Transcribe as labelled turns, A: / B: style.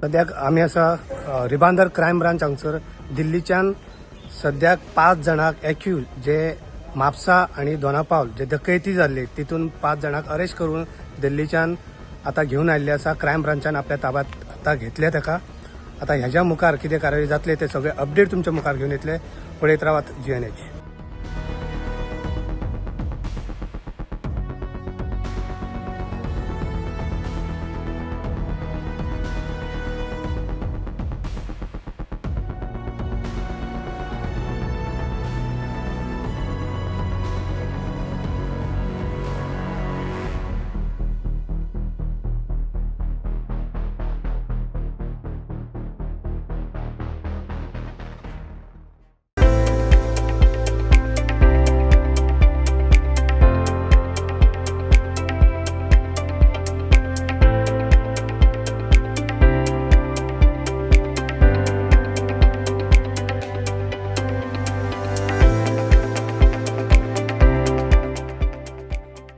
A: सद्याक आमी आसा रिबांदर क्रायम ब्रांच हांगसर. दिल्लीच्यान सद्याक 5 जाणांक एक्यूज, जे म्हापसा आनी दोनापावल जे डकैती जाल्ली, तितून 5 जाणांक अरेस्ट करून दिल्लीच्यान आतां घेवन आयिल्ले आसा. क्रायम ब्रांचान आपल्या ताब्यात आतां घेतले ताका. आतां ह्याच्या मुखार कितें कारवाय जातले ते सगळे अपडेट तुमच्या मुखार घेवन येतले. पळयत रावात जीएनएच.